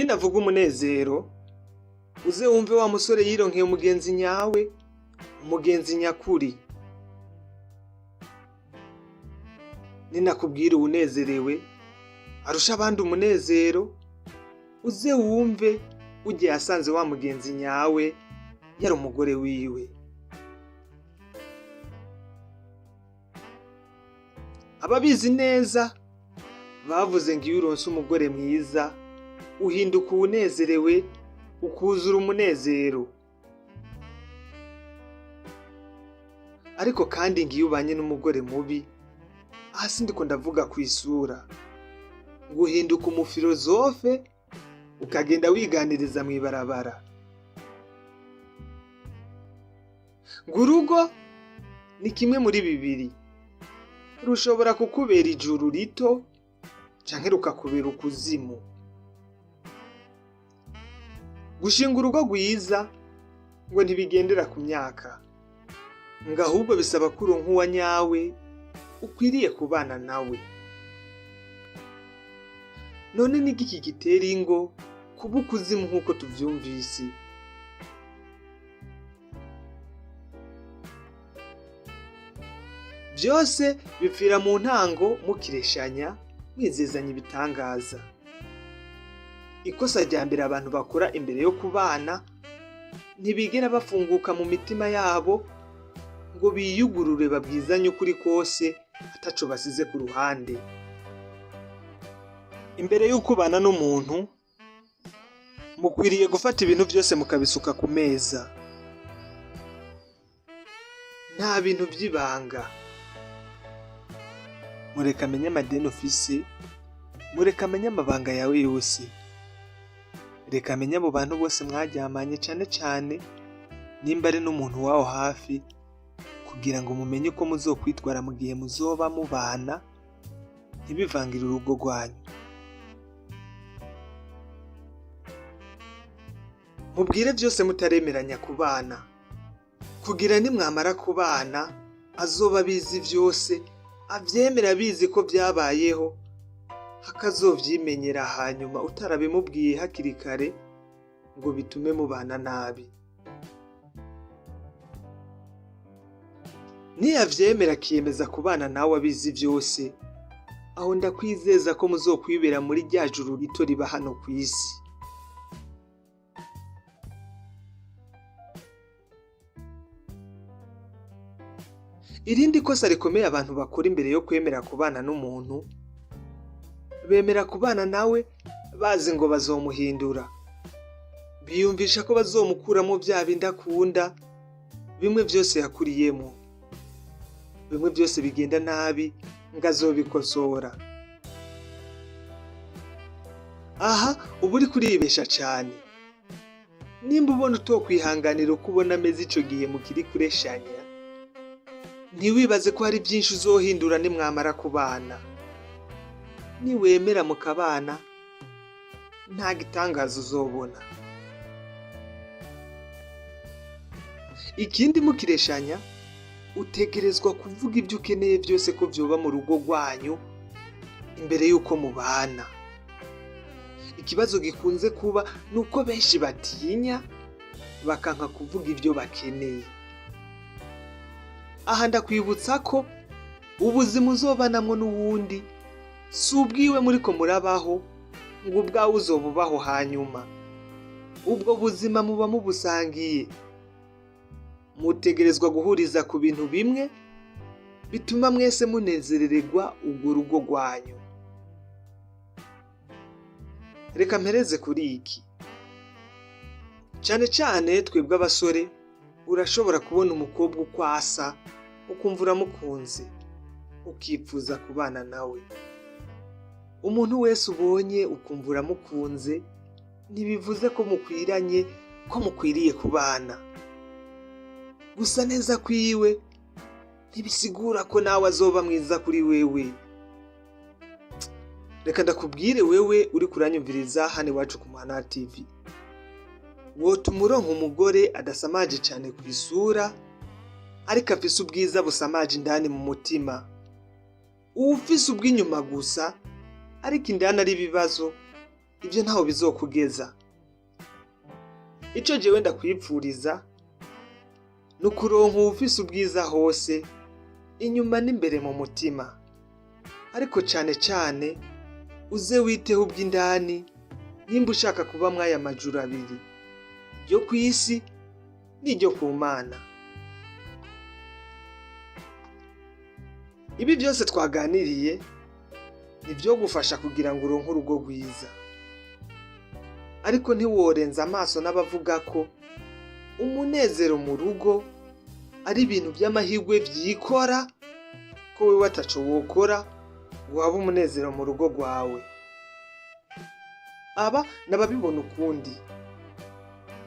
Ninavuga umunezero, uze wumve wa musore yironkeye umugenzi nyawe, umugenzi nyakuri. Ninakubwira uwunezerewe arusha abandi umunezero, uze wumve urya yasanze wa mugenzi nyawe yari umugore wiwe. Ababizi neza bavuze ngo iyo uronse umugore mwiza uhinduka uwunezerewe, ukuzura umunezero. Ariko kandi ngo iyo ubanye n'umugore mubi, aha sindiko ndavuga kw'isura, ngo uhinduka umufilozofe ukagenda wiganiriza mw'ibarabara. Ngo urugo ni kimwe muri bibiri, rushobora kukubera ijuru rito canke rukakubera ukuzimu. Gushinga urugo rwiza ngo ntibigendera ku myaka, ngo ahubwo bisaba ko uronka uwa nyawe ukwiriye kubana nawe. None ni igiki gitera ingo kuba ukuzimu nk'uko tuvyumvise? Vyose bipfira mu ntango mukireshanya, mwizezanya ibitangaza. Ikosa rya mbere abantu bakora imbere yo kubana, ntibigera bafunguka mu mitima yabo ngo biyugurure babwizanye ukuri kose ataco basize ku ruhande. Imbere y'uko ubana n'umuntu, mukwiriye gufata ibintu vyose mukabisuka ku meza. Nta bintu vy'ibanga. Mureke amenye amadeni ufise, mureke amenye amabanga yawe yose. Reka amenye abo bantu bose mwaryamanye cane cane nimba ari n'umuntu waho hafi, kugira ngo mumenye uko muzokwitwara mu gihe muzoba mubana, ntibivangire urugo rwanyu. Mubwire vyose mutaremeranya kubana, kugira nimwamara kubana azoba abizi vyose, avyemere abizi ko vyabayeho, hakazovyimenyera hanyuma utarabimubwiye hakiri kare ngo bitume mubana nabi. Niyavyemera akiyemeza kubana nawe abizi vyose, aho ndakwizeza ko muzokwibera muri rya juru rito riba hano kw'isi. Irindi kosa rikomeye abantu bakora imbere yo kwemera kubana n'umuntu, bemera kubana nawe bazi ngo bazomuhindura. Biyumvisha ko bazomukuramo vya bindi akunda, bimwe vyose yakuriyemwo, bimwe vyose bigenda nabi ngo azobikosora. Aha uba uriko uribesha cane. Nimba ubona utokwihanganira uko ubona ameze ico gihe mukiri kureshanya, ntiwibaze ko hari vyinshi uzohindura nimwamara kubana. Niwemera mukabana, nta gitangaza uzobona. Ikindi mukireshanya, utegerezwa kuvuga ivyo ukeneye vyose ko vyoba mu rugo rwanyu imbere yuko mubana. Ikibazo gikunze kuba nuko benshi batinya bakanka kuvuga ivyo bakeneye. Aha ndakwibutsa ko ubuzima uzobanamwo n'uwundi si ubwiwe muriko murabaho ngo ubwawe uzobubaho hanyuma. Ubwo buzima muba mubusangiye. Mutegerezwa guhuriza ku bintu bimwe bituma mwese munezerererwa urwo rugo rwanyu. Reka mpereze kuri iki. Cane cane twebwe abasore, urashobora kubona umukobwa uko asa, ukumva uramukunze, ukipfuza kubana nawe. Umuntu wese ubonye ukumva uramukunze, ntibivuze ko mukwiranye, ko mukwiriye kubana. Gusa neza kwiwe ntibisigura ko nawe azoba mwiza kuri wewe. Reka ndakubwire wewe uriko uranyumviriza hano iwacu ku Muhana TV. Wotuma uronka umugore adasamaje cane kw'isura, ariko afise ubwiza busamaje indani mu mutima. Uwufise ubw'inyuma gusa, ariko indani ari ibibazo, Ibyo ntaho bizokugeza. Icyo jewe ndakwipfuriza ni ukuronka uwufise ubwiza hose, inyuma n'imbere mu mutima. Ariko cane cane uze witeho ubw'indani nimba ushaka kuba mw'aya majuru abiri, iryo kw'isi n'iryo ku Mana. Ibi byose twaganiriye ni gufasha kugira ngo uronke urugo rwiza. Ariko ntiworenza amaso n'abavuga ko umunezero mu rugo ari ibintu by'amahirwe byikora, ko wewe ataco wokora ngo habe umunezero mu rugo rwawe. Aba n'ababibona ukundi.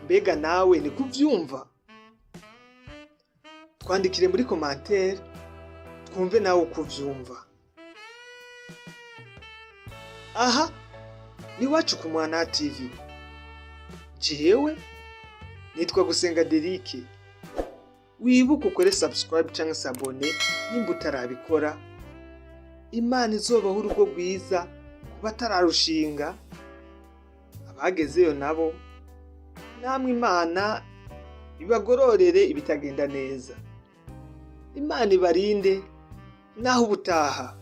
Mbega nawe niko uvyumva? Twandikire muri commentaire twumve nawe uko uvyumva. Aha ni iwacu ku Mwana TV. Jewe nitwa Gusenga Derike. Wibuke ukore subscribe canke s'abonner nimba utarabikora. Imana izobaha urugo rwiza ku batararushinga, abagezeyo nabo namwe Imana ibagororere ibitagenda neza. Imana ibarinde naho ubutaha.